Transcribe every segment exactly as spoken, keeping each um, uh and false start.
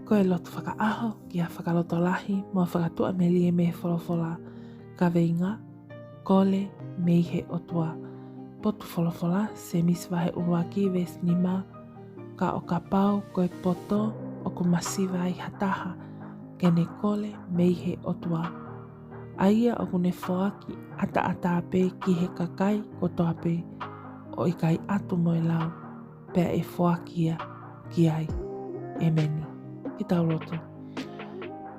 Ko e lotu fakaʻaho ki ha fakalotolahi mo ha fakatuʻamelie mei he folofola. Kaveinga: Kole mei he ʻOtua. Potu folofola: Sēmisi vahe ʻuluaki veesi nima. Ka ʻo kapau ko e poto ʻoku masiva ai ha taha, ke ne kole mei he ʻOtua, ʻa ia ʻoku ne foaki ʻataʻatā pē ki he kakai kotoa pē, ʻo ʻikai ʻatu mo e lau, pea ʻe foaki ia ki ai. ʻEmeni. Ke tau lotu.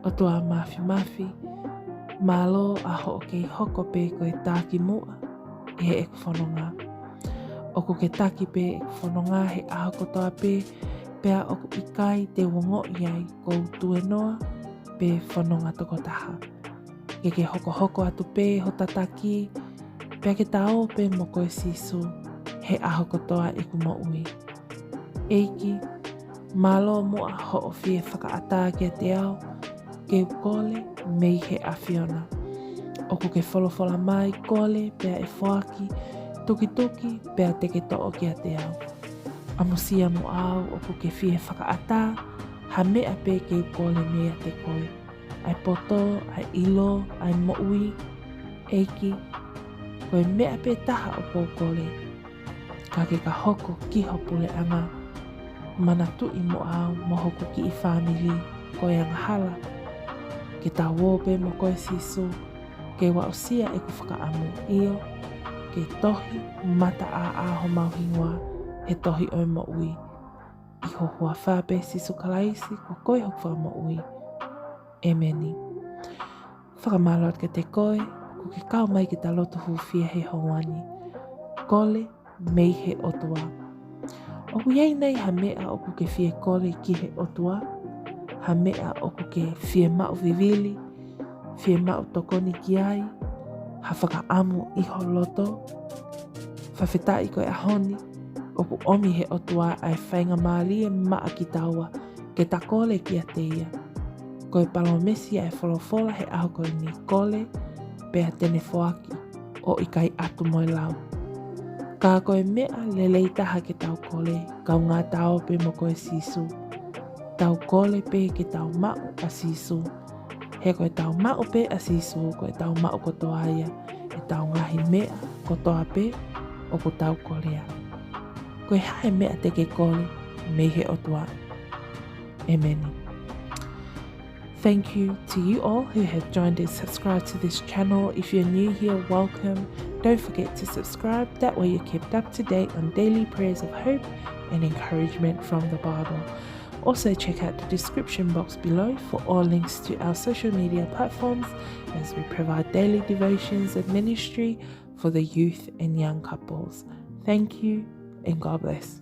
ʻOtua Māfimafi, mālō ʻa hoʻo kei hoko pē ko e takimuʻa ʻi heʻeku fononga. ʻOku ke taki pē ʻeku fononga he ʻaho kotoa pē, pea ʻoku ʻikai te u ongoʻi ai ʻoku ou tuenoa pe fononga tokotaha. Ke ke hokohoko atu pē ho tataki, pea ke ta ō pē mo koe Sīsū he ʻaho kotoa ʻeku moʻui. ʻEiki, mālō muʻa hoʻo fie fakaʻatā kiate au ke u kole mei he ʻAfiona. ʻOku ke folofola mai, kole pea ʻe foaki, tukituki pea te ke toʻo kiate au. ʻAmusia muʻa au ʻoku ke fie fakaʻatā ha meʻa pē ke u kole meiate koe. ʻA e poto, ʻa e ʻilo, ʻa e moʻui. ʻEiki, ko e meʻa pē taha ʻoku ou kole, ka ke ka hoko ki ho puleʻanga. Manatuʻi muʻa au mo hoku kiʻi fāmili ko e angahala. Ke ta ō pē mo koe Sīsū, ke u aʻusia ʻeku fakaʻamu, ʻio, ke tohi mataʻāʻā homau hingoa he tohi ʻo e moʻui. ʻI ho huafa pē Sīsū Kalaisi, ko koe hoku Fakamoʻui. ʻEmeni. Fakamālō atu kiate koe ʻoku ke kau mai ke ta lotu hūfia he houa ni. Kole mei he ʻOtua. ʻOku ʻi ai nai ha meʻa ʻoku ke fie kole ki he ʻOtua? Ha meʻa ʻoku ke fie maʻu vivili, fie maʻu tokoni ki ai, ha fakaʻamu ʻi ho loto? Fakafetaʻi ko e ʻaho ni ʻoku ʻomi he ʻOtua ʻa e faingamālie maʻa kitaua ke ta kole kiate ia. Ko e palōmesi ʻa e folofola he ʻaho ko eni: kole pea te ne foaki, ʻo ʻikai ʻatu mo e lau. Ka ko e meʻa lelei taha ke tau kole, kaungā ta ō pē mo koe Sīsū. Tau kole pē ke tau maʻu ʻa Sīsū. He ko e tau maʻu pē ʻa Sīsū, ko e tau maʻu kotoa ia ʻetau ngaahi meʻa kotoa pē ʻoku tau kolea. Ko e hā e meʻa te ke kole mei he ʻOtua? ʻEmeni. Thank you to you all who have joined and subscribed to this channel. If you're new here, welcome. Don't forget to subscribe. That way you're kept up to date on daily prayers of hope and encouragement from the Bible. Also, check out the description box below for all links to our social media platforms as we provide daily devotions and ministry for the youth and young couples. Thank you and God bless.